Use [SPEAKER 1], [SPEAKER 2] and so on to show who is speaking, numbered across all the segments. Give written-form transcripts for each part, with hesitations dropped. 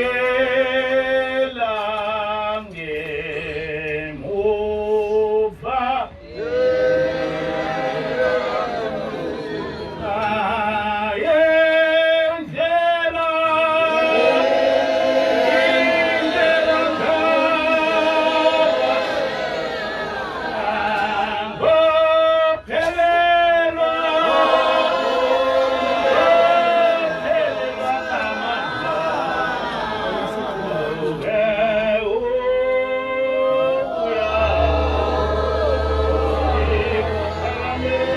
[SPEAKER 1] Ngilandela ngemuva ayendlela indlela ngaba ngophelelwa ngophelelwa ngamandla ubuya ekuphakameni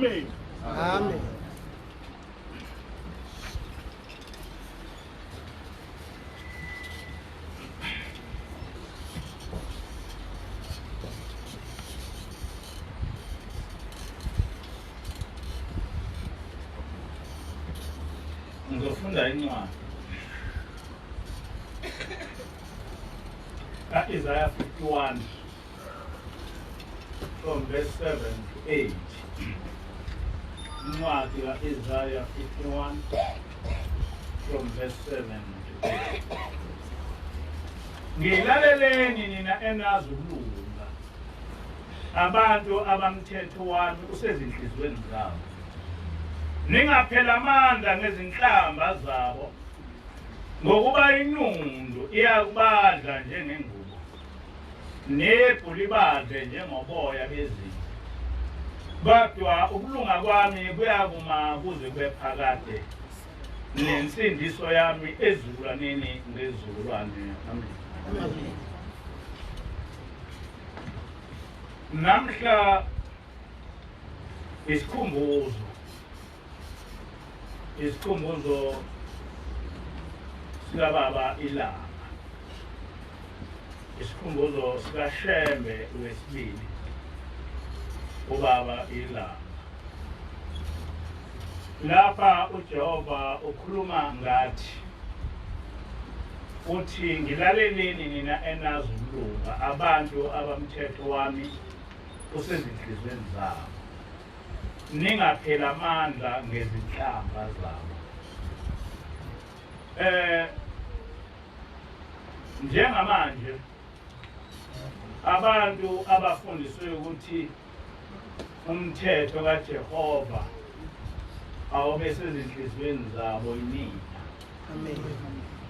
[SPEAKER 1] Amen.
[SPEAKER 2] Amen.
[SPEAKER 1] Ngizofunda incwadi ka-Isaiah 51 from verse 7 to 8. Incwadi ka-Isaiah 51 from verse 7 to 8. Ngilaleleni nina enazi ukulunga, abantu abamthetho wami usezinhliziyweni zabo. Ningaphela amandla ngezinhlamba zabo, ngokuba inundu iyakubadla njengengubo, nebhu libadle njengoboya bezimvu. Kodwa ukulunga kwami kuyakuma kuze kube phakade, nensindiso yami ezizukulwaneni ngezizukulwane. Amen.
[SPEAKER 2] Amen.
[SPEAKER 1] Namhla isikhumbuzo, isikhumbuzo sikababa iLanga, isikhumbuzo sikaShembe wesibili, ubaba iLanga. Lapha uJehova ukhuluma ngathi, uthi ngilaleleni nina enazi ukulunga, abantu abamthetho wami usezinhliziyweni zabo, ningaphela amandla ngezinhlamba zabo. Njengamanje abantu abafundiswe ukuthi umthetho kaJehova awube sezinhliziyweni zabo yinina.
[SPEAKER 2] Amen.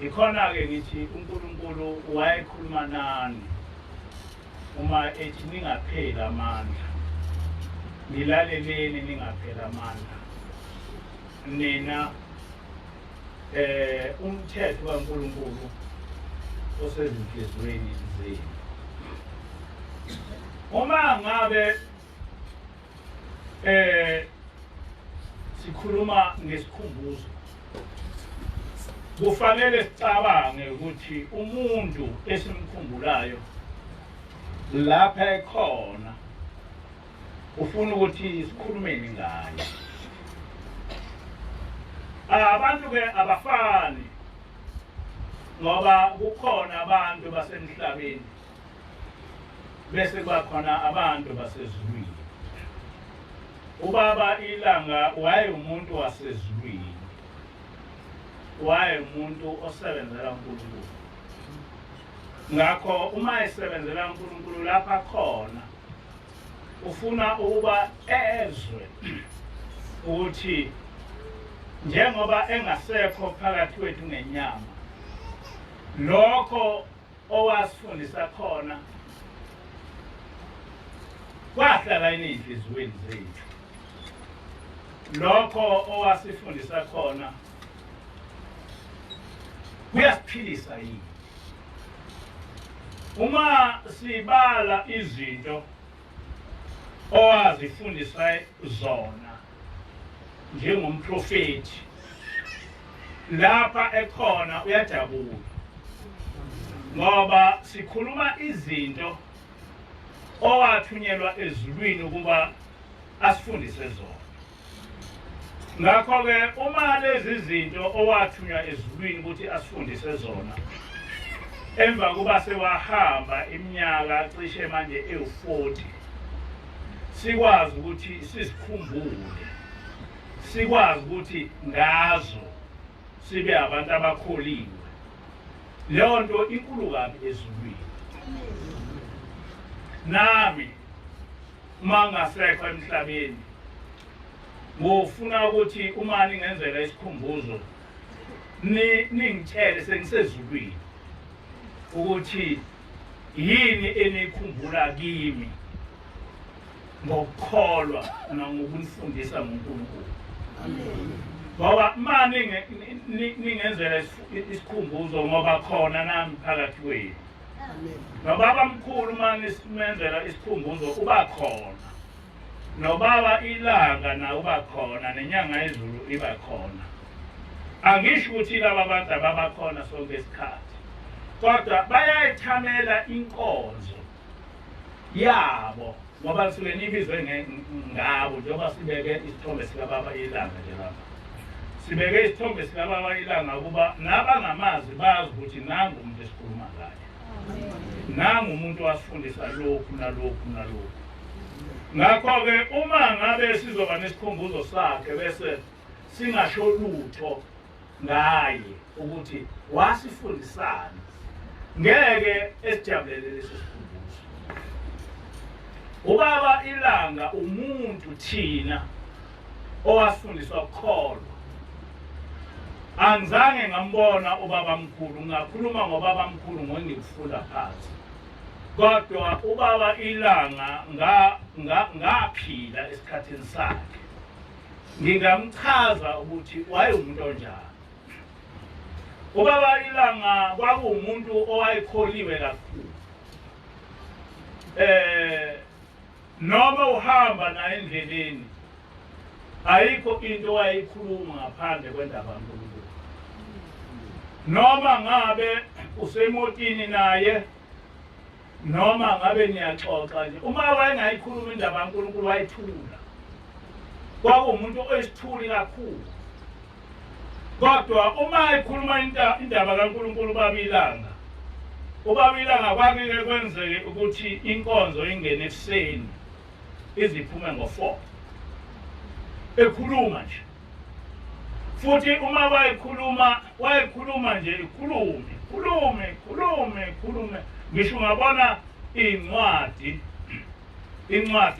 [SPEAKER 1] Ikhona-ke ngithi uNkulunkulu wayekhuluma nani uma ethi ningapheli amandla, nilaleleni ningapheli amandla nina, umthetho kaNkulunkulu osezinhliziyweni zenu. Uma ngabe sikhuluma ngesikhumbuzo, kufanele sicabange ukuthi umuntu esimkhumbulayo lapha ekhona ufuna ukuthi sikhulumeni ngaye. Abantu ke abafani, ngoba kukhona abantu basemhlabeni bese kuba khona abantu basezulwini. Ubaba iLanga wayewumuntu wasezulwini, wayewumuntu osebenzela uNkulunkulu. Ngakho uma esebenzela uNkulunkulu lapha khona ufuna ukuba ezwe ukuthi njengoba engasekho phakathi kwethu ngenyama, lokho owasifundisa khona kwahlala ezinhliziyweni zethu, lokho owasifundisa khona kuyasiphilisa yini. Uma sibala izinto owazifundisa zona njengomprofethi lapha ekhona uyajabula, ngoba sikhuluma izinto owathunyelwa ezulwini ukuba asifundise zona. Ngakho-ke uma lezi zinto owathunywa ezulwini ukuthi asifundise zona emva kuba sewahamba iminyaka cishe manje ewu-40, sikwazi ukuthi sizikhumbule, sikwazi ukuthi ngazo sibe abantu abakholiwe. Leyo nto inkulu kabi ezulwini. Nami uma ngasekho emhlabeni ngofuna ukuthi uma ningenzela isikhumbuzo ningitshele sengisezulwini ukuthi yini enikhumbula kimi ngokukholwa nangokunifundisa ngoNkulunkulu. Ngoba uma ningenzela isikhumbuzo, ngoba khona nami phakathi kwenu. Nobaba mkhulu uma nisimenzela isikhumbuzo uba khona. Nobaba ilanga nawe uba khona, nenyanga yezulu iba khona. Angisho ukuthi laba bantu ababakhona sonke isikhathi, kodwa bayayithamela inkonzo yabo ngoba nisuke nibizwe ngabo. Njengoba sibeke isithombe sikababa ilanga nje lapha, sibeke isithombe sikababa ilanga ukuba nabangamazi bazi ukuthi nangu umuntu esikhuluma ngaye, nangu umuntu wasifundisa lokhu nalokhu nalokhu. Ngakho-ke uma ngabe sizoba nesikhumbuzo sakhe bese singasho lutho ngaye ukuthi wasifundisani, ngeke esijabulele lesi sikhumbuzo. Ubaba ilanga umuntu thina owasifundiswa ukukholwa. Angizange ngambona ubaba mkhulu, ngingakhuluma ngobaba mkhulu ngengikufunda phansi, kodwa ubaba ilanga ngaphila esikhathini sakhe, ngingamchaza ukuthi wayewumuntu onjani. Ubaba ilanga kwakuwumuntu owayekholiwe kakhulu. Noma uhamba naye endleleni, ayikho into owayeyikhuluma ngaphandle kwendaba kaNkulunkulu. Noma ngabe usemotini naye, noma ngabe niyaxoxa nje, uma wayengayikhuluma indaba kaNkulunkulu wayethula. Kwakuwumuntu oyisithuli kakhulu, kodwa uma ekhuluma indaba kaNkulunkulu ubaba ilanga, ubaba ilanga kwakike kwenzeke ukuthi inkonzo ingene ekuseni iziphume ngo-4 ekhuluma nje. Futhi uma wayekhuluma, wayekhuluma nje, ikhulume khulume khulume khulume. Ngisho ungabona incwadi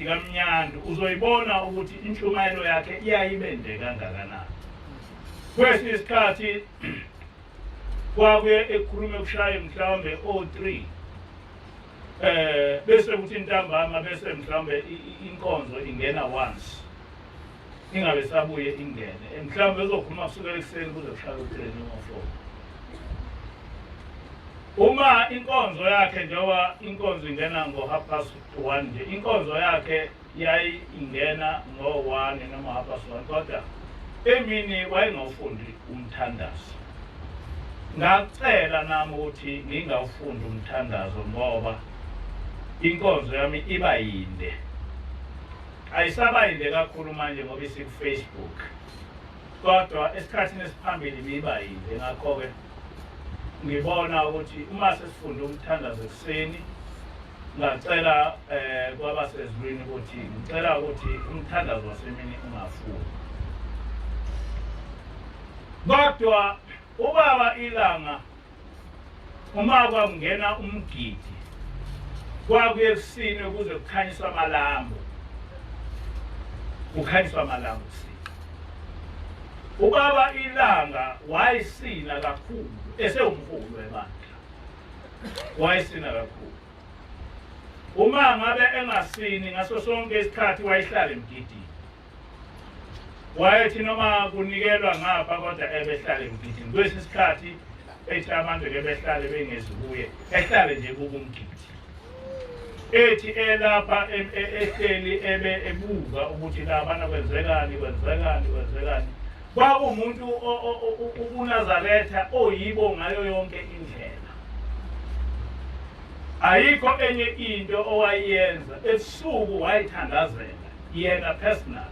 [SPEAKER 1] kaMnyandu, uzoyibona ukuthi intshumayelo yakhe iyayibende kangakanani. Kwesinye isikhathi kwakuye ekhulume kushaye mhlawumbe o-3, bese kuthi ntambama bese mhlawumbe inkonzo ingena once, ingabe sabuye ingene. Mhlawumbe ezokhuluma kusukela ekuseni kuze kushaye u-3 noma 4. Uma inkonzo yakhe, njengoba inkonzo ingena ngo-1:30 nje, inkonzo yakhe yayingena ngo-1 noma 1:30, kodwa emini wayengawufundi umthandazo. Ngacela nami ukuthi ngingawufundi umthandazo ngoba inkonzo yami iba yinde. Ayisaba yinde kakhulu manje ngoba isiku-Facebook, kodwa esikhathini esiphambili ibiba yinde. Ngakho-ke ngibona ukuthi uma sesifunda umthandazo ekuseni, ngacela kwabasezulwini ukuthi ngicela ukuthi umthandazo wasemini ungafundi. Kodwa ubaba ilanga uma kwakungena umgidi, kwakuye kusini ukuze kukhanyiswe amalambu, kukhanyiswa amalambu kusini. Ubaba ilanga wayesina kakhulu esewumholi webandla, wayesina kakhulu. Uma ngabe engasini ngaso sonke isikhathi wayehlala emgidini. Wayethi noma kunikelwa ngapha kodwa ebehlala emgidini. Kwesinye isikhathi ethi abantu ke behlale bengezi kuye, ehlale nje kukumgidi. Ethi elapha ehleli ebe ebuka ukuthi labana kwenzekani, kwenzekani, kwenzekani. Kwakuwumuntu ubuNazaretha oyibo ngayo yonke indlela. Ayikho enye into owayenza. Ebusuku wayithandazela yena personal,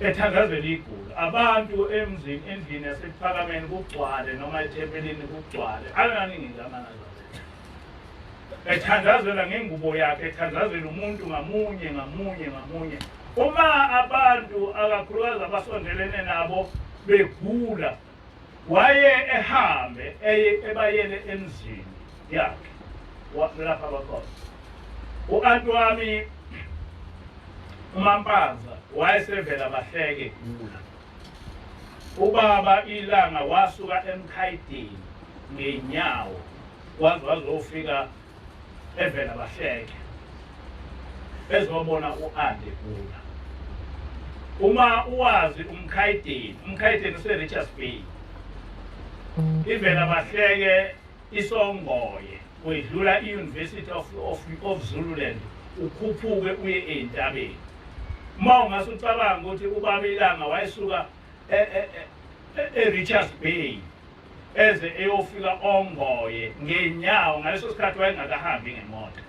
[SPEAKER 1] ethandazela igula. Abantu emzini, endlini yaseKuphakameni kugcwale, noma ethempelini kugcwale, akaningi nje amaNazaretha. Ethandazela ngengubo yakhe, ethandazela umuntu ngamunye ngamunye ngamunye. Uma abantu akakhulukazi abasondelene nabo begula, waye ehambe eye ebayele emzini yakhe lapha bakhona. U-anti wami uMampanza wayesevela bahleke gula. Ubaba ilanga wasuka eMkhayideni ngenyawo waze wazofika evela bahleke ezobona u-ande gula. Uma uwazi uMkhayideni, uMkhayideni use-Richards Bay, ivela bahleke isongoye wedlula i-University of Zululand. Ukhuphuke uye ey'ntabeni. Uma ungase ucabanga ukuthi ubaba ilanga wayesuka e-Richards Bay eze eyofika Ongoye ngenyawo, ngaleso sikhathi wayengakahambi ngemoto,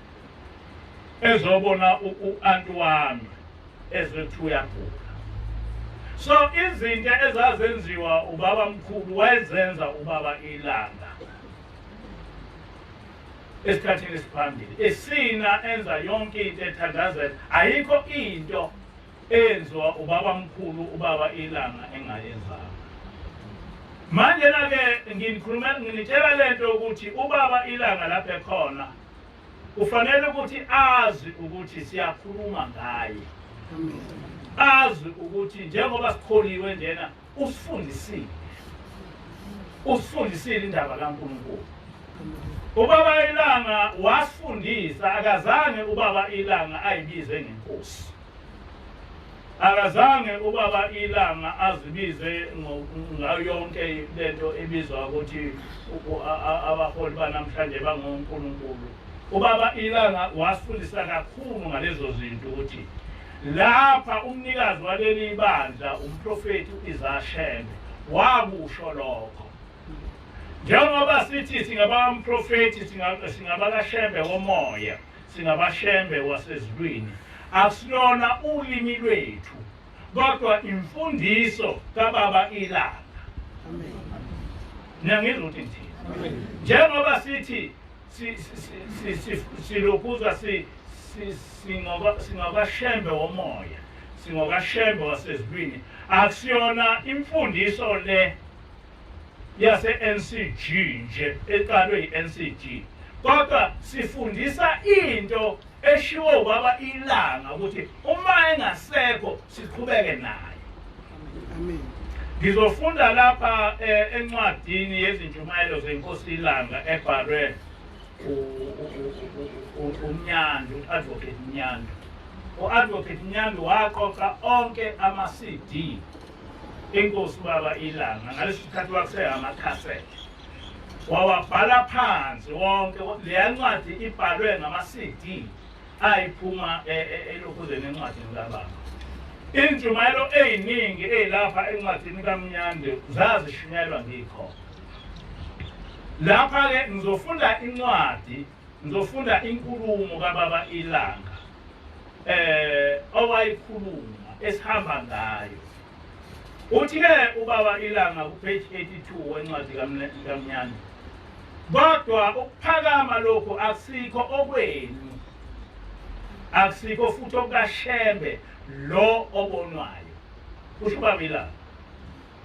[SPEAKER 1] ezobona u-anti wami ezethu uyagula. So izinto ezazenziwa ubaba mkhulu wayezenza ubaba ilanga esikhathini esiphambili, esina enza yonke into ethandazela. Ayikho into eyenziwa ubaba mkhulu ubaba ilanga engayenzanga. Manje na-ke ngikhuluma nginitshela lento ukuthi ubaba ilanga lapho ekhona kufanele ukuthi azi ukuthi siyakhuluma ngaye, azi ukuthi njengoba sikholiwe njena usifundisile, usifundisile indaba kaNkulunkulu. Ubaba ilanga wasifundisa, akazange ubaba ilanga ayibize ngenkosi, akazange ubaba ilanga azibize ngayo yonke lento ebizwa ukuthi abaholi banamhlanje bangonkulunkulu. Ubaba ilanga wasifundisa kakhulu ngalezo zinto ukuthi lapha umnikazi waleli bandla umprofeti uIsaya wakusho lokho. Njengoba sithi singabamprofeti, singabakashembe womoya, singabashembe wasezulwini, asilona ulimi lwethu kodwa imfundiso kababa ilanga. Niyangizwa ukuthi ngithini? Njengoba sithi silokhuza singabashembe womoya, singokashembe wasezulwini, akusiyona imfundiso le yase-NCG nje eqalwe yi-NCG, kodwa sifundisa into eshiwo ubaba ilanga ukuthi uma engasekho siqhubeke naye.
[SPEAKER 2] Amen.
[SPEAKER 1] Ngizofunda lapha encwadini yezintshumayelo zenkosi ilanga ebhalwe uMnyandu, u-Advocate Mnyandu. U-Advocate Mnyandu waqoqa onke ama-CD inkosi ubaba ilanga, ngaleso sikhathi kwakusengamakhasethi, wawabhala phansi wonke. Leya ncwadi ibhalwe ngama-CD ayiphuma elokhuzeni encwadini kababa. Intshumayelo eyiningi eyilapha encwadini kaMnyandu zazishunyayelwa ngikhona lapha-ke. Ngizofunda incwadi, ngizofunda inkulumo kababa ilanga owayikhuluma esihamba ngayo. Uthi-ke ubaba ilanga ku-page 82 wencwadi kaMnyandu, kodwa ukuphakama lokhu akusikho okwenu, akusikho futhi okukashembe lo obonwayo. Kusho ubaba ilanga,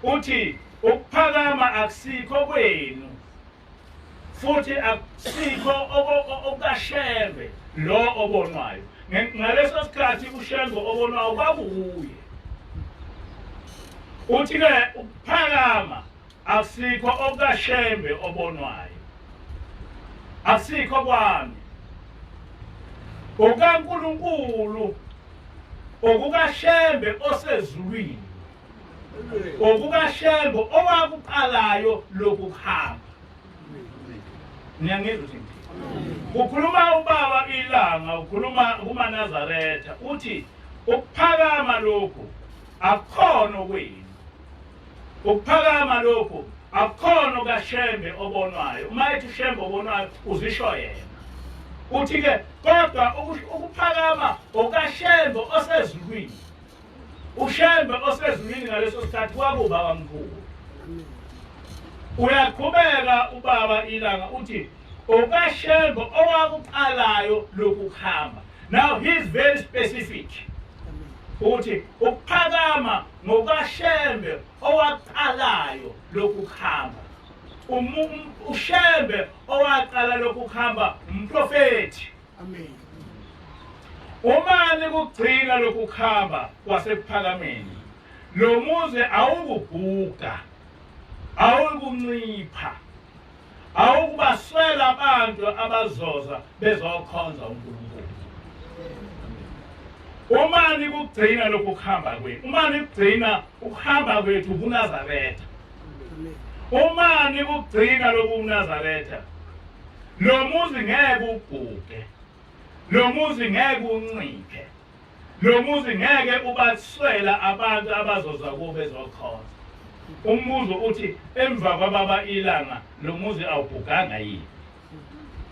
[SPEAKER 1] uthi ukuphakama akusikho kwenu futhi akusikho okukashembe lo obonwayo. Ngaleso sikhathi ushembe obonwayo kwakuwuye. Uthi-ke ukuphakama akusikho okukashembe obonwayo, akusikho kwami, okaNkulunkulu, okukashembe osezulwini, okukashembe owakuqalayo lokhu kuhamba. Niyangizwa ukuthi ukhuluma ubaba ilanga, ukhuluma kumaNazaretha, uthi ukuphakama lokhu akukhona okwenu, ukuphakama lokhu akukhona kaShembe obonwayo. Uma ethi uShembe obonwayo uzisho yena. Uthi-ke kodwa ukuphakama okaShembe osezulwini. uShembe osezulwini ngaleso sikhathi kwakubaba mkhulu. Uyaqhubeka ubaba ilanga uthi okaShembe owakuqalayo lokhu kuhamba. Now he is very specific uthi ukuphakama ngokaShembe owaqalayo lokhu kuhamba. uShembe owaqala lokhu kuhamba umprofethi.
[SPEAKER 2] Amen.
[SPEAKER 1] Uma nikugcina lokhu kuhamba kwasekuphakameni, lo muzi awukuguga, awukuncipha, awukubaswela abantu abazoza bezokhonza uNkulunkulu. Uma nikugcina lokhu kuhamba kwenu, uma nikugcina ukuhamba kwethu kuNazaretha, uma nikugcina lokhu kuNazaretha, lo muzi ngeke uguge. Lo muzi ngeke unciphe. Lo muzi ngeke ubaswela abantu abazoza kuwo bezokhonza. Umbuzo uthi emva kwababa ilanga lo muzi awubhuganga yini?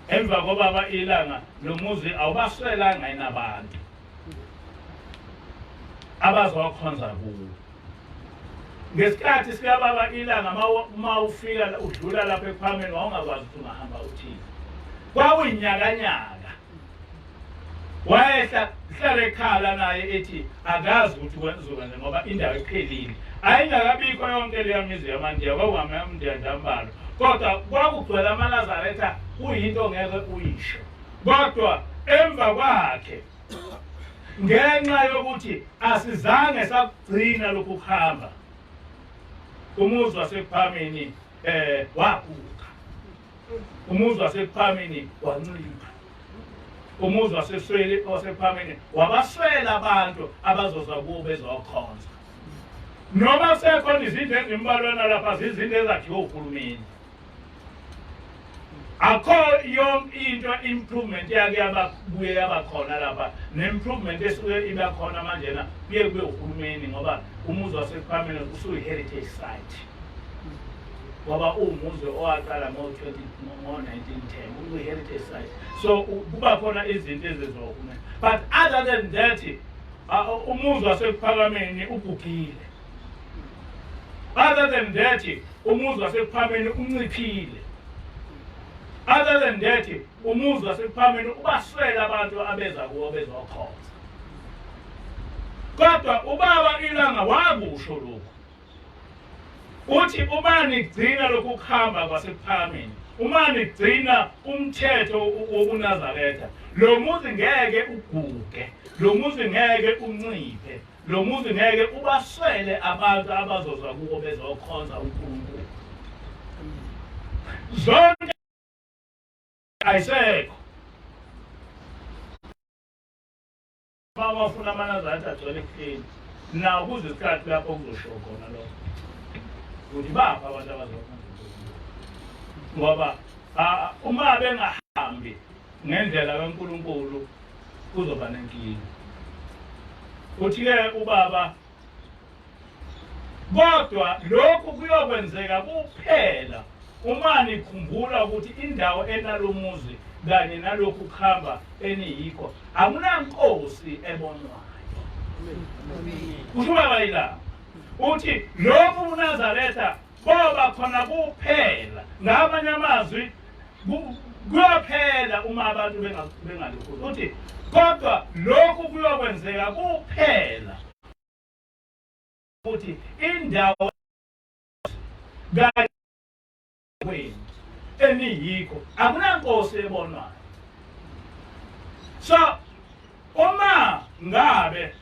[SPEAKER 1] Emva kobaba ilanga lo muzi awubaswelanga yini abantu abazokhonza kuwo? Ngesikhathi sikababa ilanga uma ufika udlula lapha ekuphameni wawungakwazi ukuthi ungahamba uthini. Kwakuyinyakanyaka. Wayehla hlala ekhala naye ethi akazi ukuthi uzokwenza ngoba indawo iphelile. Ayingakabikho yonke leya mizi yamandiya, kwakungamandiya nje ambalwa. Kodwa kwakugcwele amaNazaretha kuyinto ongeke uyisho. Kodwa emva kwakhe ngenxa yokuthi asizange sakugcina lokhu kuhamba umuzi wasekuphameni waguga umuzi wasekuphameni wancipha umuzi wasesweli wasekuphameni wabaswela abantu abazoza kuwo bezokhonza noma sekhona izinto ezimbalwana lapha zizinto ezakhiwe uhulumeni akho yonke into improvement yake yababuye yabakhona lapha ne-improvement esuke iba khona manjena kuye kube uhulumeni ngoba umuzi wasekuphameni usuyi-heritage site ngoba uwumuzi owaqala ngo-1910 uyi-heritage site so kuba khona izinto ezenziwa uhulumeni but other than that umuzi wasekuphakameni ugugile. Other than that, umuzi wasekuphameni unciphile. Other than that, umuzi wasekuphameni ubaswele abantu abeza kuwo bezokhonza. Kodwa ubaba ilanga wakusho lokhu. Uthi uma nigcina lokhu kuhamba kwasekuphakameni, uma nigcina umthetho wobuNazaretha, lo muzi ngeke uguge, lo muzi ngeke unciphe, Lo muzi ngeke ubaswele abantu abazoza kuwo bezokhonza uNkulunkulu. Zonke ayisekho. Bawafuna amaNazaretha agcwele ekuhleni. Nawo kuze isikhathi lapho kuzoshiwo khona lokho. Ukuthi baphi abantu abazokhonza uNkulunkulu. Ngoba uma bengahambi ngendlela kaNkulunkulu kuzoba nenkinga. Uthi-ke ubaba kodwa lokhu kuyokwenzeka kuphela uma nikhumbula ukuthi indawo enalomuzi kanye nalokhu kuhamba eniyikho akunankosi ebonwayo. Kusho ubaba ilanga uthi lokhu uNazaretha koba khona kuphela ngamanye amazwi kuyophela uma abantu bengalokhu uthi kodwa lokhu kuyokwenzeka kuphela ukuthi indawo kwenu eniyikho akunankosi ebonwayo so uma ngabe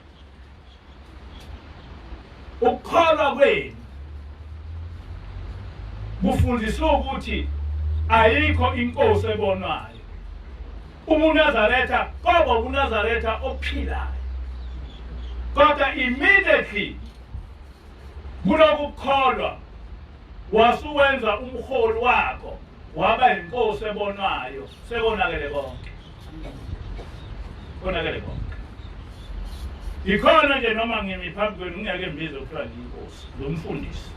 [SPEAKER 1] ukukholwa kwenu kufundiswa ukuthi ayikho inkosi ebonwayo ubuNazaretha koba ubuNazaretha ophilayo kodwa immediately kulokukholwa wasuwenza umholi wakho waba inkosi ebonwayo sekonakele konke konakele konke yikhona nje noma ngimi phambi kwenu ngingeke ngibize kuthiwa ngiyinkosi ngumfundisi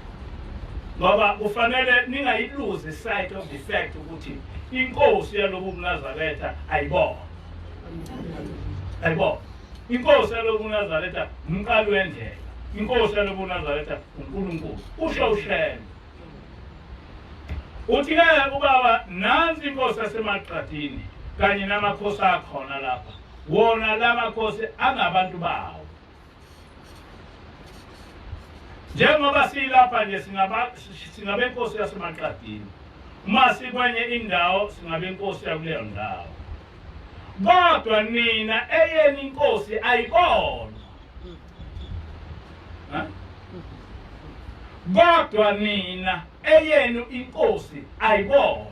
[SPEAKER 1] ngoba kufanele ningayiluzi sight of the fact ukuthi inkosi yalobu buNazaretha ayibona ayibona inkosi yalobu buNazaretha umqali wendlela inkosi yalobu buNazaretha uNkulunkulu usho uShembe Uthi-ke ubaba nansi inkosi yasemaqadini kanye namakhosi akhona lapha wona la makhosi angabantu bawo njengoba silapha nje singabenkosi yasemaqadini uma sikwenye indawo singabenkosi yakuleyo ndawo kodwa nina eyeni inkosi ayibonwa Kodwa nina eyenu inkosi ayibona.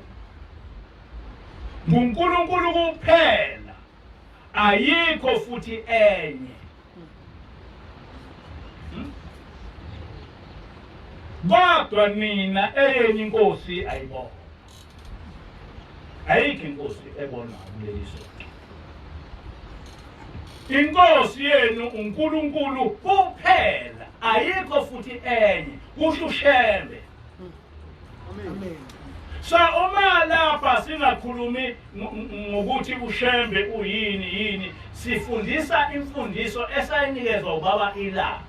[SPEAKER 1] NguNkulunkulu kuphela. Ayikho futhi enye. Hmm? Kodwa nina eyenu inkosi ayibona. Ayikho inkosi ebonwa kuleli sonto. Inkosi yenu uNkulunkulu kuphela, ayikho futhi enye, kusho uShembe.
[SPEAKER 2] Amen.
[SPEAKER 1] So uma lapha singakhulumi ngokuthi uShembe uyini yini, sifundisa imfundiso esayinikezwa ubaba iLanga,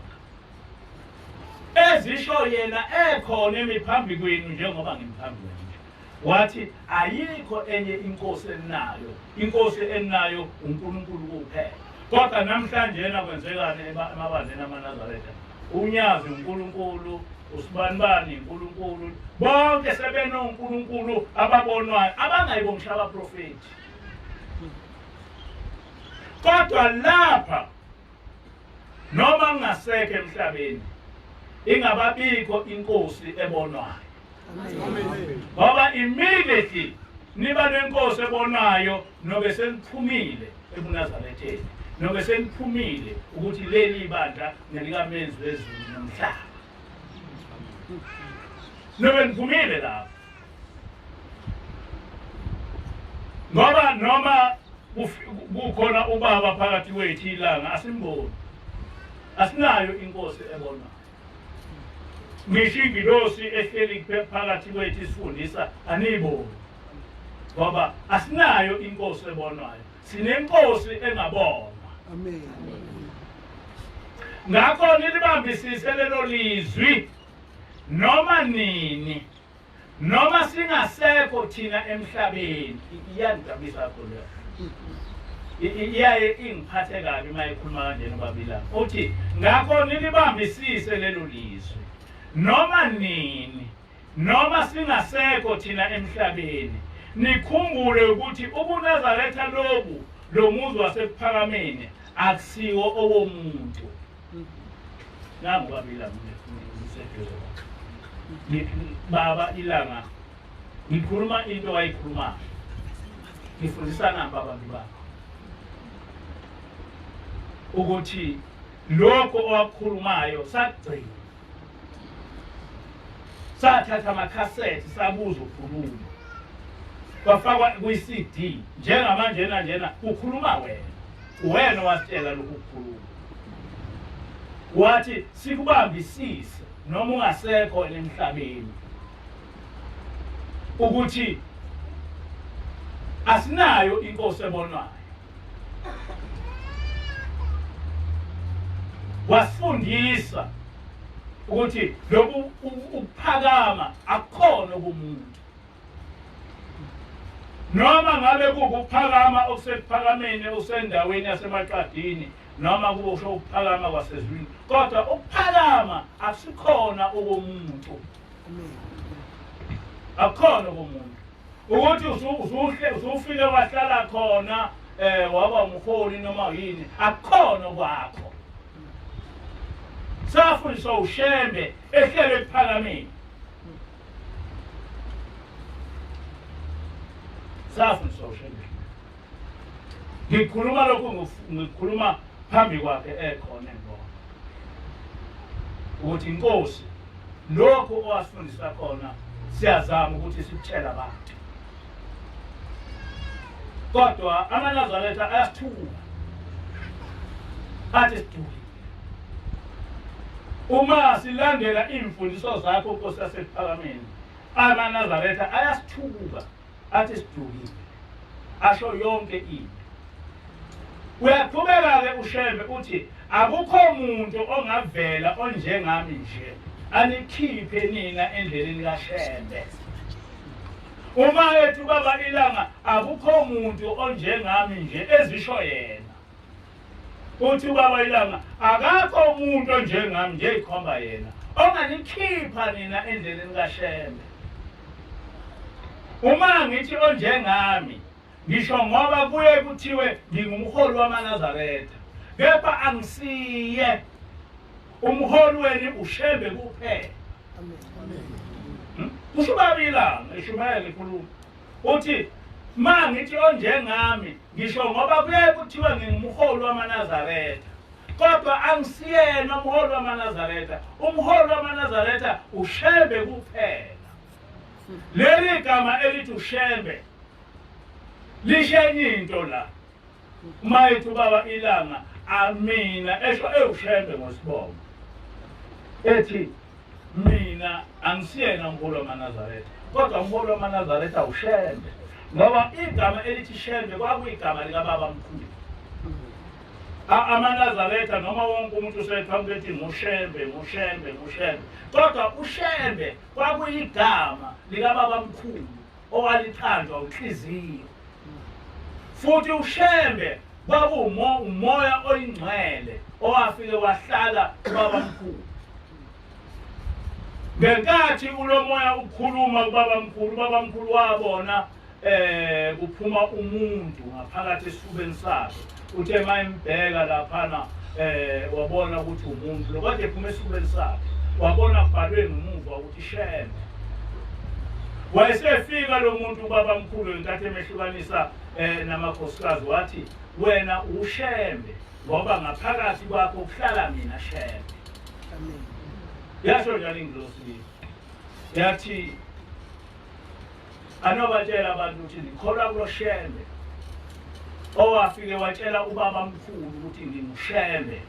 [SPEAKER 1] ezisho yena ekhona emi phambi kwenu njengoba ngimphambi kwenu nje. Wathi ayikho enye inkosi eninayo, inkosi eninayo uNkulunkulu kuphela. Kodwa namhlanje yena kwenzekani emabandleni amaNazaretha? UNyazi uNkulunkulu, uSibanibani uNkulunkulu, bonke sebenoNkulunkulu ababonwayo abangayibo ngisho abaprofethi. Kodwa lapha noma ngingasekho emhlabeni ingababikho inkosi ebonwayo. Ngoba immediately niba nenkosi ebonayo nobe seniphumile ebuNazaretheni, nobe seniphumile ukuthi leli bandla ngelikaMenzi wezulu nomhlaba, nobe niphumile lapho, ngoba noma kukhona ubaba phakathi kwethu ilanga asimboni, asinayo inkosi ebonayo. Ngisho ingilosi ehleli phakathi kwethu isifundisa aniyiboni, ngoba asinayo inkosi ebonwayo, sinenkosi engabonwa.
[SPEAKER 2] Amen.
[SPEAKER 1] Ngakho nilibambisise lelo lizwi noma nini, noma singasekho thina emhlabeni. Iyangijabulisa kakhulu leyo, iyaye ingiphathe kabi uma ikhuluma kanjena uBabila. Uthi ngakho nilibambisise lelo lizwi noma nini, noma singasekho thina emhlabeni, nikhumbule ukuthi ubuNazaretha lobu, lo muzi waseKuphakameni, akusiwo owomuntu. Nangu uBabila ngiseduze kwakhe. Baba iLanga, ngikhuluma into ayikhulumayo, ngifundisa namba abantu bakho ukuthi lokho owakukhulumayo sakugcina, sathatha amakhasethi sabuza ukhuluma, kwafakwa kwi-CD. Njengamanje njena ukhuluma wena, wena owasitshela lokhu kukhuluma, wathi sikubambisise noma ungasekho emhlabeni, ukuthi asinayo inkosi ebonwayo. Wasifundisa ukuthi lobu ukuphakama akukhona kumuntu, noma ngabe kukuphakama okusekuphakameni okusendaweni yasemaqadini, noma kusho ukuphakama kwasezulwini, kodwa ukuphakama akusikhona okomuntu, akukhona okomuntu ukuthi usuhle usufike wahlala khona waba umholi noma yini, akukhona kwakho. Safundiswa uShembe ehlele ekuphakameni, safundiswa uShembe. Ngikhuluma lokhu, ngikhuluma phambi kwakhe ekhona engibona ukuthi inkosi lokhu owasifundisa khona siyazama ukuthi sikutshele abantu, kodwa amaNazaretha ayasithuka athi sidukile uma silandela iy'mfundiso zakho Nkosi yaseKuphakameni. AmaNazaretha ayasithuka athi sidukile, asho yonke into. Uyaqhubeka-ke uShembe uthi akukho muntu ongavela onjengami nje anikhiphe nina endleleni kaShembe. Uma ethi ubaba iLanga akukho muntu onjengami nje, ezisho yena, uthi ubaba iLanga akakho umuntu onjengami nje, ikhomba yena, onganikhipha nina endleleni kaShembe. Uma ngithi onjengami, ngisho ngoba kuye kuthiwe ngingumholi wamaNazaretha, kepha angisiye umholi wenu, uShembe kuphela. Kusho ubaba iLanga, ishumayela ikhuluma, uthi ma ngithi onjengami, ngisho ngoba kuye kuthiwe ngingumholi wamaNazaretha, kodwa angisiyena umholi wamaNazaretha. Umholi wamaNazaretha uShembe kuphela. Leli gama elithi uShembe lisho enye into la. Uma ethi ubaba iLanga Amina esho ewuShembe ngosibongo ethi mina angisiyena umholi wamaNazaretha kodwa umholi wamaNazaretha uShembe ngoba igama elithi Shembe kwakuyigama likababa mkhulu. AmaNazaretha noma wonke umuntu useqhamuka ethi nguShembe nguShembe nguShembe kodwa uShembe kwakuyigama likababa mkhulu owaliqanjwa uNhliziyo. Futhi uShembe kwakuwumoya oyingcwele owafike wahlala kubabamkhulu. Ngenkathi ulomoya ukhuluma kubabamkhulu, ubabamkhulu wabona eh kuphuma umuntu ngaphakathi esifubeni sakhe. Uthe mayembheka laphana eh wabona ukuthi umuntu lo kade ephuma esifubeni sakhe. Wabona kubhalwe ngemuva ukuthi Shembe. Wayesefika lo muntu ubabamkhulu ngenkathi emehlukanisa eh namakhosikazi wathi wena uShembe ngoba ngaphakathi kwakho kuhlala mina Shembe.
[SPEAKER 2] Amen.
[SPEAKER 1] Yasho njalo ingilosi yathi anobatshela abantu ukuthi ngikholwa kulo Shembe owafike watshela ubaba mkhulu ukuthi nginguShembe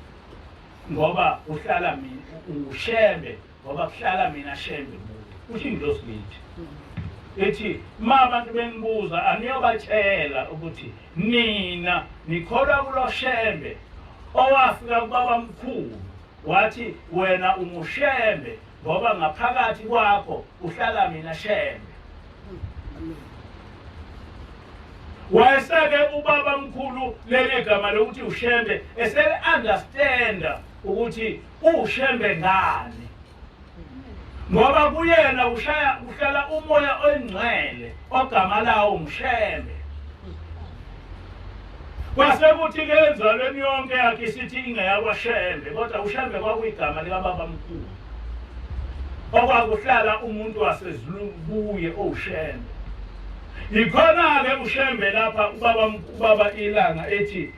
[SPEAKER 1] ngoba uhlala mina unguShembe ngoba kuhlala mina Shembe kuwe. Usho ingilosi kithi ithi uma abantu benibuza aniyobatshela ukuthi nina nikholwa kulo Shembe owafika kubaba mkhulu wathi wena unguShembe ngoba ngaphakathi kwakho uhlala mina Shembe. Wayeseke ubaba mkhulu leli gama lokuthi uShembe esele understand ukuthi uShembe ngani ngoba kuyena ushaya uhlala umoya oyingcwele ogama lawo nguShembe. Kwase kuthi ke enzalweni yonke yakhe isithi ingeyakwaShembe kodwa uShembe kwakuyigama likababa mkhulu okwakuhlala umuntu wasezulwini kuye owuShembe. Yikhona-ke uShembe lapha ubaba ubaba iLanga ethi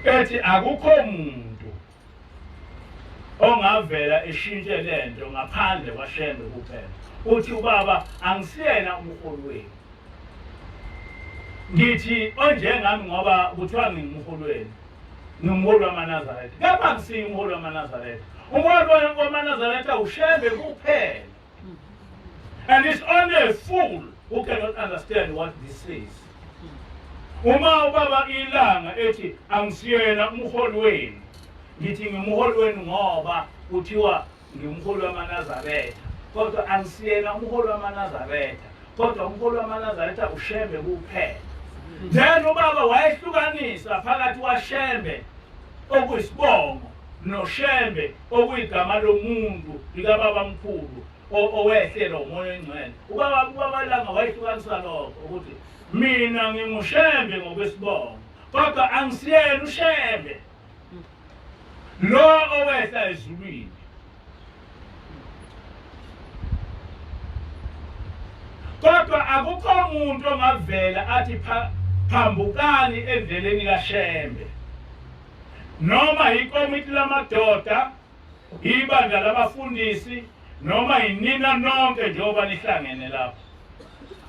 [SPEAKER 1] ethi akukho muntu ongavela eshintshe lento ngaphandle kwaShembe kuphela. Uthi ubaba angisiyena umholi wenu. Ngithi onjengami ngoba kuthiwa ngingumholi wenu. Ngingumholi wamaNazaretha. Kepha angisiye umholi wamaNazaretha. Umholi wamaNazaretha uShembe kuphela. And it's only a fool who cannot understand what this is. Uma ubaba iLanga ethi angisiyena umholi wenu, ngithi ngimholi wenu ngoba kuthiwa ngimholi wamaNazaretha, kodwa angisiyena umholi wamaNazaretha, kodwa umholi wamaNazaretha uShembe kuphela. Then ubaba wayehlukanisa phakathi kwaShembe okuyisibongo noShembe okuyigama lomuntu likababamkhulu owehlelwa umoya oyingcwele. Ubaba ubaba Langa wayehlukanisa lokho ukuthi mina nginguShembe ngokwesibongo kodwa angisiyena uShembe lo owehla ezulwini. Kodwa akukho muntu ongavela athi phambukani endleleni kaShembe. Noma yikomiti lamadoda, ibandla labafundisi, noma yinina nonke njengoba nihlangene lapha.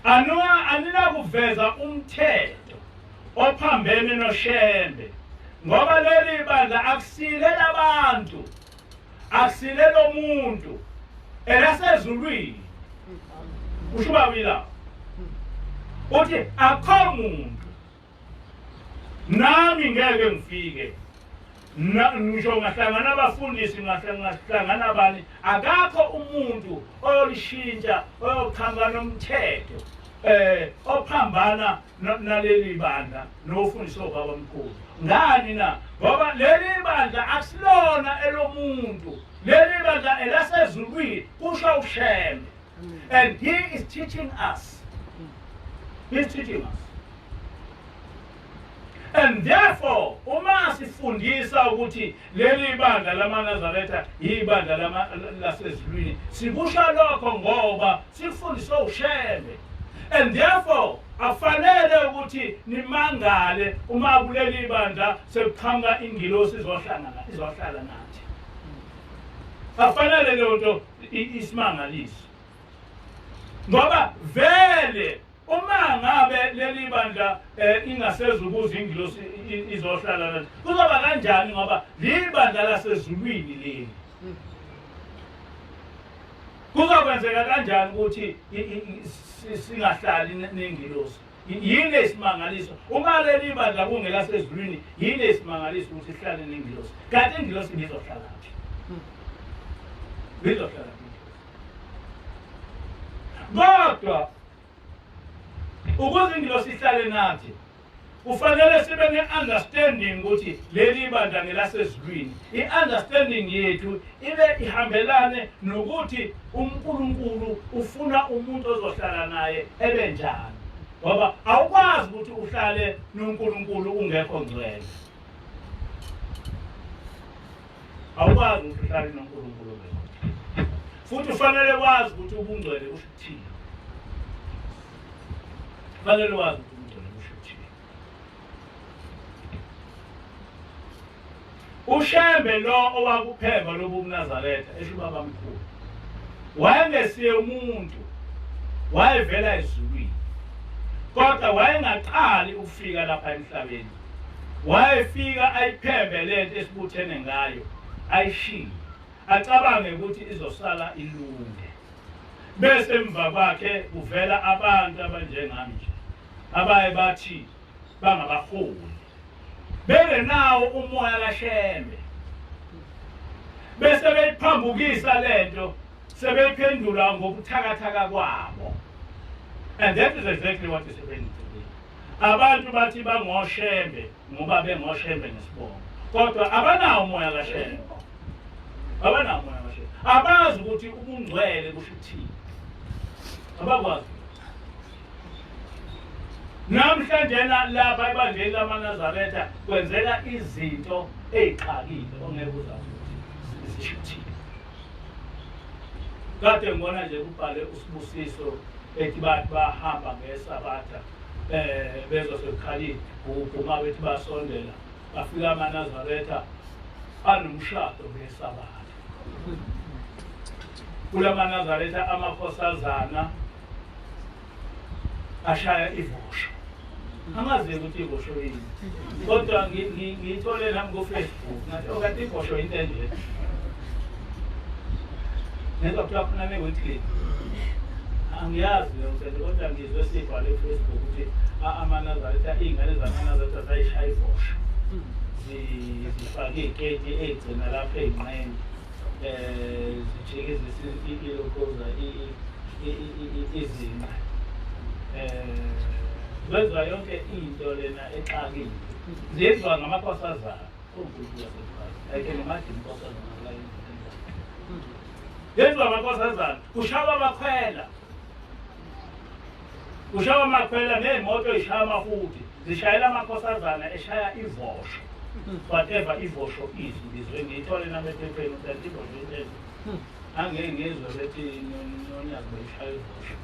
[SPEAKER 1] Anua aninakuveza umthetho ophambene noShembe ngoba leli bandla akusile labantu akusile lomuntu elasezulwini. Usho ubaba la uthi akho muntu nami ngeke ngifike ngisho ngahlangana abafundisi ngahlangana abani akakho umuntu oyolishintsha oyoqhamuka nomthetho eh ophambana naleli bandla nofundisa obaba mkhulu ngani na ngoba leli bandla akusilona elomuntu leli bandla elasezulwini kusho uShembe. And he is teaching us. He is teaching us. And therefore uma sifundisa ukuthi leli bandla lamaNazaretha yibandla lasezulwini sikusho lokho ngoba sifundiswe uShembe. And therefore afanele ukuthi nimangale uma kuleli bandla sekuqhamuka ingilosi izohlangana izohlala nathi. Afanele leyo nto isimangaliso ngoba vele Uma ngabe leli bandla ingasezukuza ingilosi izohlala nathi, kuzoba kanjani ngoba libandla lasezulwini leli? Kuzokwenzeka kanjani ukuthi singahlali nengilosi? Yini isimangaliso? Uma leli bandla kungelasezulwini, yini isimangaliso ukuthi sihlale nengilosi? Kanti ingilosi ibizohlala phi? Ibizohlala phi? Kodwa ukuze ingilosi ihlale nathi kufanele sibe ne-understanding ukuthi leli bandla ngelasezulwini. I-understanding yethu ibe ihambelane nokuthi uNkulunkulu ufuna umuntu ozohlala naye ebe njani, ngoba awukwazi ukuthi uhlale noNkulunkulu ungekho ngcwele. Awukwazi ukuthi uhlale noNkulunkulu ungekho, futhi ufanele wazi ukuthi ubungcwele kusho ukuthini. Kufanele wazi ukuthi ubungcwele kusho ukuthini. UShembe lo owakuphemba lobu buNazaretha, esho ubaba mkhulu, wayengesiye umuntu, wayevela ezulwini, kodwa wayengaqali ukufika lapha emhlabeni. Wayefika ayiphembe lento esibuthene ngayo, ayishiye, acabange ukuthi izosala ilunge, bese emva kwakhe kuvela abantu abanjengami nje abaye bathi bangabaholi bengenawo umoya kaShembe, bese beyiphambukisa lento, sebeyiphendula ngokuthakathaka kwabo. And that is exactly what is happening today. Abantu bathi bangoShembe ngoba bengoShembe ngesibongo, kodwa abanawo umoya kaShembe, abanawo umoya kaShembe, abazi ukuthi ubungcwele kusho ukuthini, abakwazi. Namhlanje lapha ebandleni lamaNazaretha kwenzeka izinto ey'xakile ongeke uzazi ukuthi zisho ukuthini. Kade ngibona nje kubhale uSibusiso ethi bathi bahamba ngeSabatha bezwa sekukhala iy'gubhu, uma bethi basondela bafika amaNazaretha anomshado ngeSabatha. KulamaNazaretha amakhosazana ashaya ivosho. Angazi ukuthi ivosho yini, kodwa ngiyithole nami ku-Facebook, ngathi oh kanti ivosho into enje. Ngezwa kuthiwa khona ne-weekly, angiyazi leyo mthetho, kodwa ngizwe sibhale ku-Facebook ukuthi amaNazaretha, iy'ngane zamaNazaretha zayishaya ivosho, zifake iy'keti ey'gcina lapha ey'nqeni, zijikizisa ilokhoza izinqa, kwenziwa yonke into lena exakile, zenziwa ngamakhosazana. Unkulunkulu wasekhaya, I can imagine inkosazana la yenziwa amakhosazana, kushawa amakhwela, kushawa amakhwela ney'moto y'shaya amahuti, zishayela amakhosazana eshaya ivosho, whatever ivosho is. Ngizwe ngiyithole nami ephepheni ukuthi ivosho into enje. Angeke ngizwe bethi nonyazi beyishaya ivosho,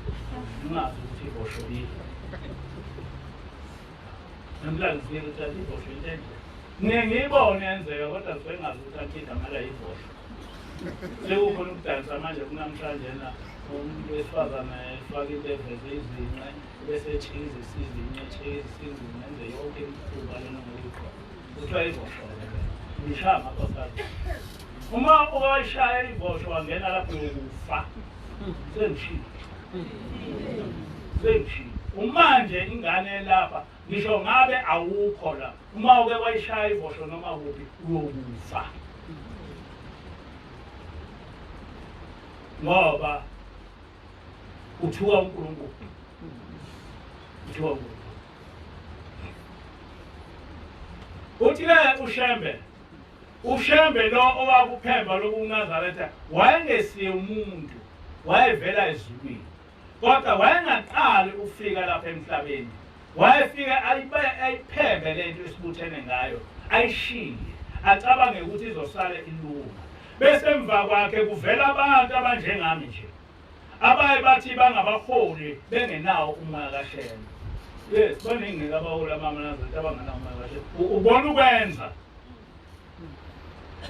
[SPEAKER 1] ngingazi ukuthi ivosho yini. Namhlanje ngifike ukuthi athi ivosho into enje, ngiye ngiyibone yenzeka, kodwa ngisuke ngingazi ukuthi anti igama layo ivosho. Sekukhona ukudansa manje kunamhlanje na umuntu wesifazane efaka into eveze izinqe, bese etshikizisa izinqe, etshikizisa izinqe, enze yonke imikhuba lena ngokuyiqoqa, kuthiwa ivosho-ke le. Ngishaya amakhosikazi. Uma owayishaya ivosho wangena lapho uyokufa. Sengishilo, sengishilo. Uma nje ingane elapha, ngisho ngabe awukho la, uma uke wayishaya ivosho noma kuphi, uyokufa, ngoba uthuka uNkulunkulu, uthuka uNkulunkulu. Uthi-ke uShembe, uShembe lo owakuphemba lobuNazaretha wayengesiye umuntu, wayevela ezulwini, kodwa wayengaqali ukufika lapha emhlabeni. Wayefika ayiphembe lento esibuthene ngayo, ayishiye, acabange ukuthi izosala ilunga, bese emva kwakhe kuvela abantu abanjengami nje abaye bathi bangabaholi bengenawo umoya kaShembe. Yes, baningi abaholi amaNazaretha abangenawo umoya kaShembe. Ubona ukwenza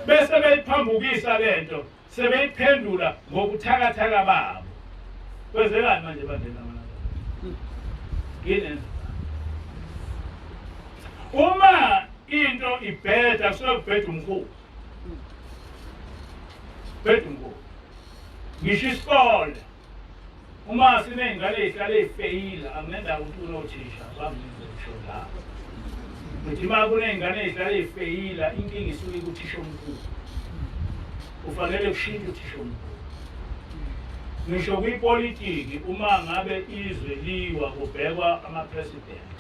[SPEAKER 1] bese beyiphambukisa lento, sebeyiphendula ngobuthakathaka babo. Kwenzekani manje ebandleni lamaNazaretha? Yini uma into ibheda kusuke kubheda umkhulu, bheda umkhulu. Ngisho isikole uma siney'ngane ey'hlale ey'feyila, anginendaba ukuthi kunothisha bangize ngisho lapho ngithi uma kuney'ngane ey'hlale ey'feyila, inkinga isuke kuthisha omkhulu, kufanele kushintshe uthisha omkhulu. Ngisho kwipolitiki, uma ngabe izwe liwa kubhekwa ama-president.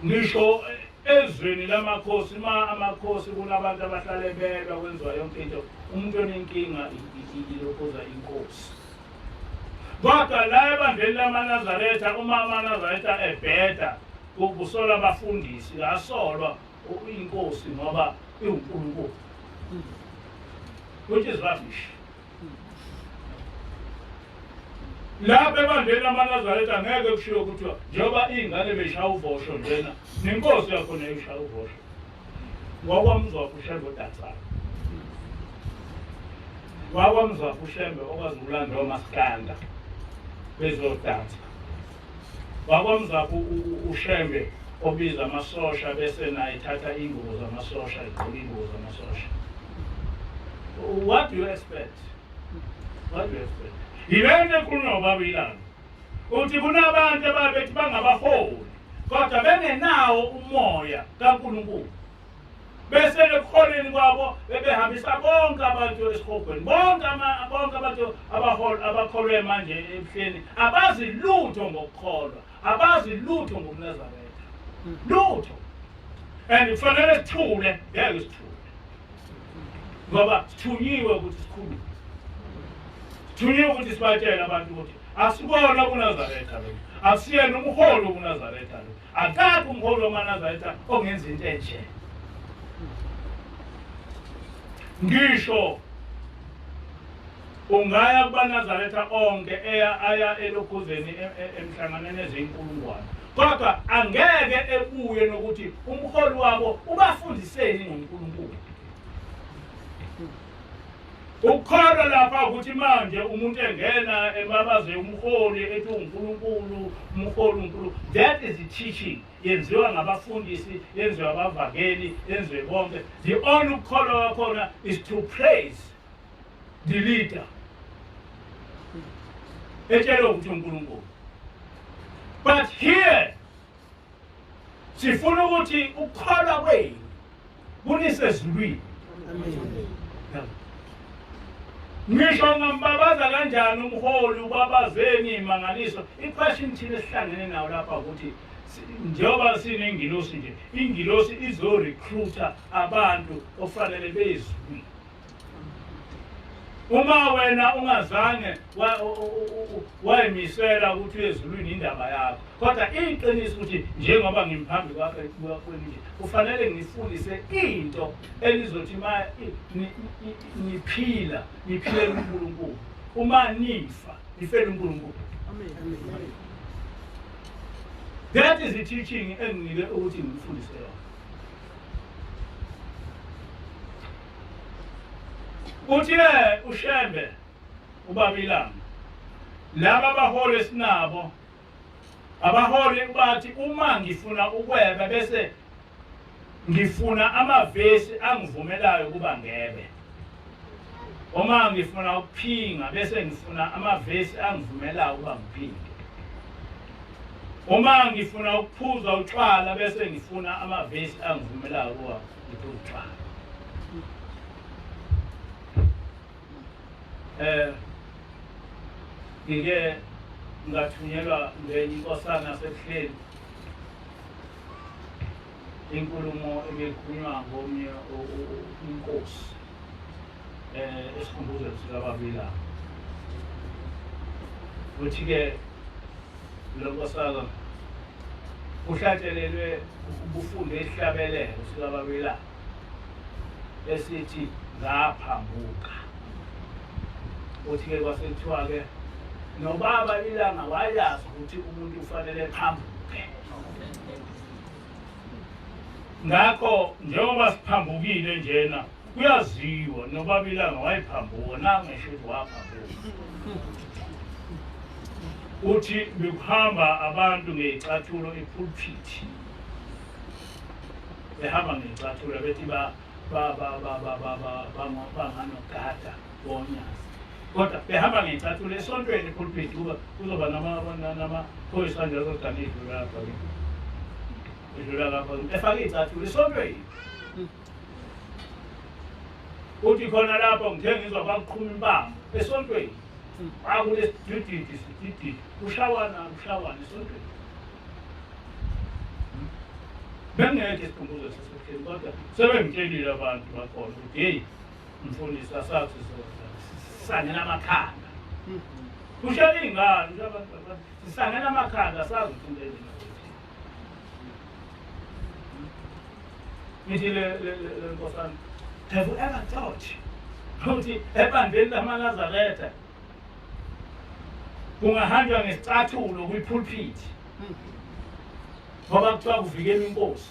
[SPEAKER 1] Ngisho ezweni lamakhosi, uma amakhosi kunabantu abahlale belwa, kwenziwa yonke into, umuntu onenkinga ilokhuza inkosi. Kodwa la ebandleni lamaNazaretha, uma amaNazaretha ebheda, kusolwa abafundisi, asolwa inkosi ngoba iwuNkulunkulu, which is rubbish. Lapha ebandleni lamaNazaretha ngeke kushiwo kuthiwa njengoba iy'ngane beyishaya uvosho njena, nenkosi yakhona ishaya uvosho. Wakwamzwaphi uShembe odansayo? Wakwamzwaphi uShembe okwazi ukulanda omaskanda bezodansa? Wakwamzwaphi uShembe obiza amasosha bese naye ethatha iy'ngubo zamasosha, egqoke iy'ngubo zamasosha? What do you expect? What do you expect? Yile nto ekhulunywa ubaba iLanga, uthi kunabantu ababethi bangabaholi kodwa bengenawo umoya kaNkulunkulu, bese ekuholeni kwabo bebehambisa bonke abantu esihogweni, bonke abantu abaholi abakholwe manje ebuhleni abazi lutho ngokukholwa, abazi lutho ngobuNazaretha, lutho. And kufanele sithule? Ngeke sithule, ngoba sithunyiwe ukuthi sikhulume, sithunyiwe ukuthi sibatshele abantu ukuthi asikona kuNazaretha lo, akusiyena umholi wobuNazaretha lo, akakho umholi wamaNazaretha ongenza into enje. Ngisho ungaya kubaNazaretha onke eya aya elokhuzeni emhlanganweni eziyinkulungwane, kodwa angeke ebuye nokuthi umholi wabo ubafundiseni ngoNkulunkulu. Ukukholwa lapha ukuthi manje umuntu engena ebabaze umholi ethi uNkulunkulu, umholi uNkulunkulu, that is the teaching yenziwa ngabafundisi, yenziwa abavangeli, yenziwe bonke. The only ukukholwa kwakhona is to praise the leader etshelwe ukuthi uNkulunkulu. But here sifuna ukuthi ukukholwa kwenu kunise ezulwini. Ngisho ungambabaza kanjani umholi, ubabazeni imangaliso, i-question thina esihlangene nawo lapha ukuthi njengoba sinengilosi nje, ingilosi izorecruita abantu ofanele beyezulwini. Uma wena ungazange wayimisela ukuthi uyezulwini, indaba yakho, kodwa iqiniso ukuthi njengoba ngimphambi kwakhe kwenu nje, kufanele ngifundise into elizothi ma niphila niphilele uNkulunkulu, uma nifa nifele uNkulunkulu. That is the teaching enginike ukuthi ngifundise yona. Uthi-ke uShembe ubaba iLanga, laba abaholi esinabo, abaholi bathi uma ngifuna ukweba bese ngifuna amavesi angivumelayo ukuba ngebe, uma ngifuna ukuphinga bese ngifuna amavesi angivumelayo ukuba ngiphinge, uma ngifuna ukuphuza utshwala bese ngifuna amavesi angivumelayo ukuba ngiphuze utshwala. Ngike ngathunyelwa ngenye inkosana yasebuhleni inkulumo ebekhulunywa ngomnye inkosi esikhumbuzweni sikababa iLanga. Uthi-ke lo nkosana uhlatshelelwe ubufunde isihlabelelo sikababa iLanga esithi ngaphambuka. Uthi-ke kwasekuthiwa-ke nobaba iLanga wayazi ukuthi umuntu ufanele phambuke, ngakho njengoba siphambukile njena kuyaziwa nobaba iLanga wayephambuka, nangesho ukuthi waphambuka. Uthi bekuhamba abantu ngey'cathulo epulpit, behamba ngey'cathulo bethi banganogada bonyazi, kodwa behamba ngey'cathulo esontweni epulpit, kuba kuzoba namaphoyisa nje azodana idlula lapha idlula lapha efake iy'cathulo esontweni. Uthi khona lapho ngithe ngizwa kwakuqhuma impama esontweni, kwakulesidididi sidididi, kushawana kushawana esontweni. Bengekho esikhumbuzo sasebuhleni, kodwa sebengitshelile abantu bakhona ukuthi heyi mfundisi, asazi sisangena amakhanda, kushela iy'ngane sisangena amakhanda, asazi ukuthi into enjena. Ngithi le nkosana, have you ever thought ukuthi ebandleni lamaNazaretha kungahanjwa ngesicathulo kwipulpit ngoba kuthiwa kuvikela inkosi?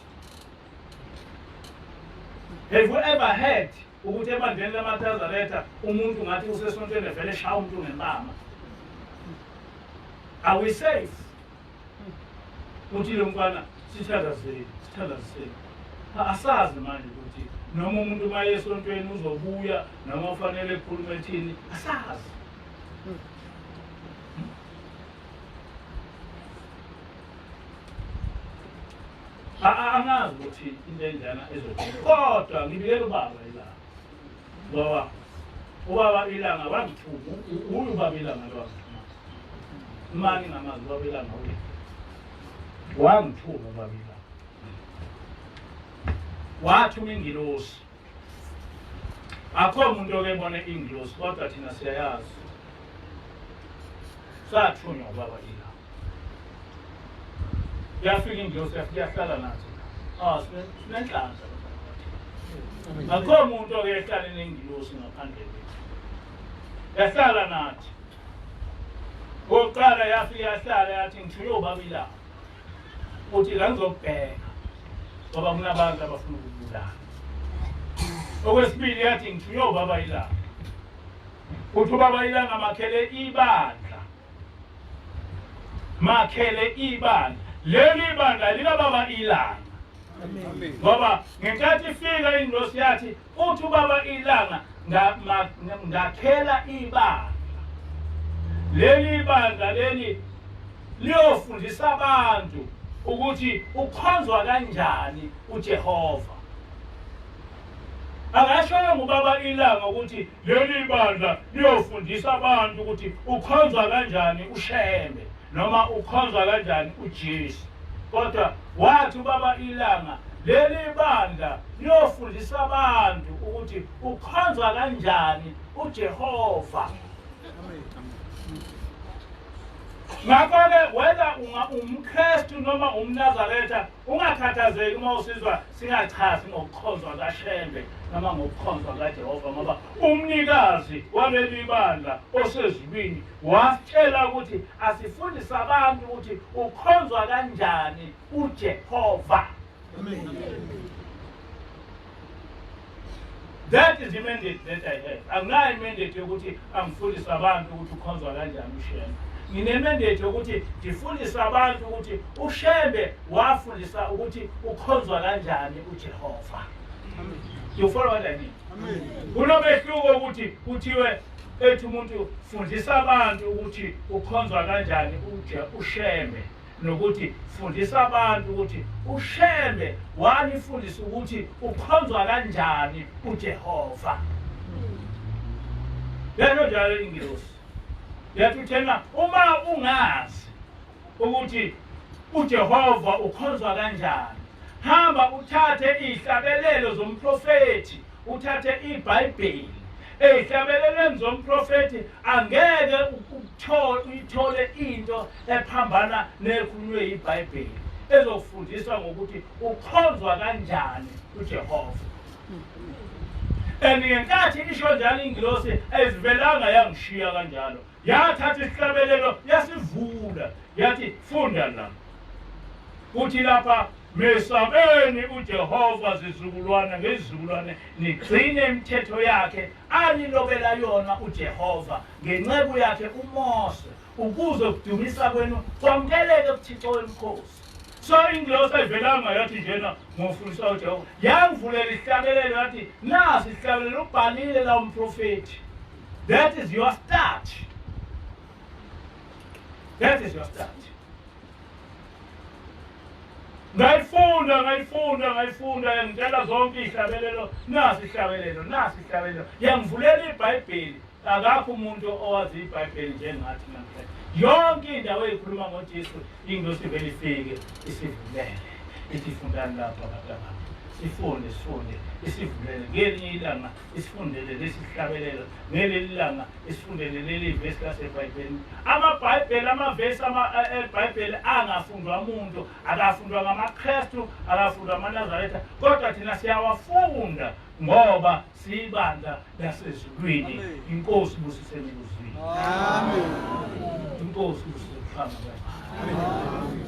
[SPEAKER 1] Have you ever heard ukuthi ebandleni lamaNazaretha umuntu ngathi usesontweni evele eshaya umuntu ngempama? Are we safe? Uthi lo mfana, sithandazeni, sithandazeni. Asazi manje ukuthi noma umuntu uma esontweni uzobuya noma ufanele ekhulume ethini, asazi. Angazi ukuthi into enjana ezothini, kodwa ngibikela ubaba ilanga, ngoba ubaba ilanga wangithuma, uye ubaba ilanga lo wangithuma. Mani ngamazi ubaba ilanga, uye wangithuma ubaba ilanga, wathuma ingilosi. Akho muntu oke ebone ingilosi, kodwa thina siyayazi, sathunywa ubaba ilanga. Yafika ingilosi, yafika yahlala nathi. Ah, sinenhlanhla, akho muntu oke ehlale nengilosi ngaphandle kwethu. Yahlala nathi kokuqala, yafika yahlala, yathi ngithunywe ubaba ilanga uthi la ngizokubheka ngoba kunabantu abafuna ukubulala. Okwesibili yathi ngithunywe ubaba ilanga uthi ubaba ilanga makhele ibandla, makhele ibandla. Leli ibandla likababa ilanga, ngoba ngenkathi ifika indosi yathi uthi ubaba ilanga ngakhela ibandla. Leli bandla leli liyofundisa abantu ukuthi ukhonzwa kanjani uJehova. Akashoyo ngubaba ilanga ukuthi leli bandla liyofundisa abantu ukuthi ukhonzwa kanjani uShembe noma ukhonzwa kanjani uJesu, kodwa wathi ubaba ilanga leli bandla liyofundisa abantu ukuthi ukhonzwa kanjani uJehova. Ngakho-ke whether umKristu noma umNazaretha, ungakhathazeki uma usizwa singachazi ngokukhonzwa kaShembe noma ngokukhonzwa kaJehova, ngoba umnikazi waleli bandla osezulwini wasitshela ukuthi asifundise abantu ukuthi ukhonzwa kanjani uJehova. That is the mandate that I have. Anginayo imandate yokuthi angifundise abantu ukuthi ukhonzwa kanjani uShembe. Nginemandate yokuthi ngifundise abantu ukuthi uShembe wafundisa ukuthi ukhonzwa kanjani uJehova. You follow what I mean? Kunomehluko ukuthi kuthiwe ethi umuntu fundisa abantu ukuthi ukhonzwa kanjani uShembe nokuthi fundisa abantu ukuthi uShembe wanifundisa ukuthi ukhonzwa kanjani uJehova. Yasho njalo ingilosi, yathi uthena uma ungazi ukuthi uJehova ukhonzwa kanjani, hamba uthathe izihlabelelo zomprofethi, uthathe iBhayibheli. Ey'hlabelelweni zomprofethi angeke uyithole into ephambana nekhulunywe yiBhayibheli ezofundiswa ngokuthi ukhonzwa kanjani uJehova. And ngenkathi isho njalo ingilosi, ayizivelanga yangishiya kanjalo, yathatha isihlabelelo yasivula, yathi funda la, kuthi lapha, mesabeni uJehova zizukulwane ngezizukulwane, nigcine imithetho yakhe anilobela yona uJehova ngenceku yakhe uMose. Ukuze ukudumisa kwenu kwamukeleke kuThixo wemikhosi. So ingilosi ayivelanga yathi njena ngofundisa uJehova. Yangivulela isihlabelelo yathi nasi isihlabelelo ubhalile la umprofethi. That is your start. That is your start. Ngayifunda ngayifunda ngayifunda yangitshela zonke izihlabelelo nasi isihlabelelo nasi isihlabelelo yangivulela iBhayibheli akakho umuntu owazi iBhayibheli njengathi namhlanje yonke indawo eyikhuluma ngoJesu ingilosi ivele ifike isivulele ithi fundani lapha abantwana sifunde sifunde isivulele ngelinye ilanga isifundele lesi sihlabelelo ngeleli langa isifundele leli vesi lasebhayibhelini amabhayibheli amavesi ebhayibheli angafundwa muntu akafundwa ngamaKristu akafundwa amaNazaretha kodwa thina siyawafunda ngoba siyibandla lasezulwini inkosi ibusiseni kuzwini amen inkosi ibusise kuhamba. Amen.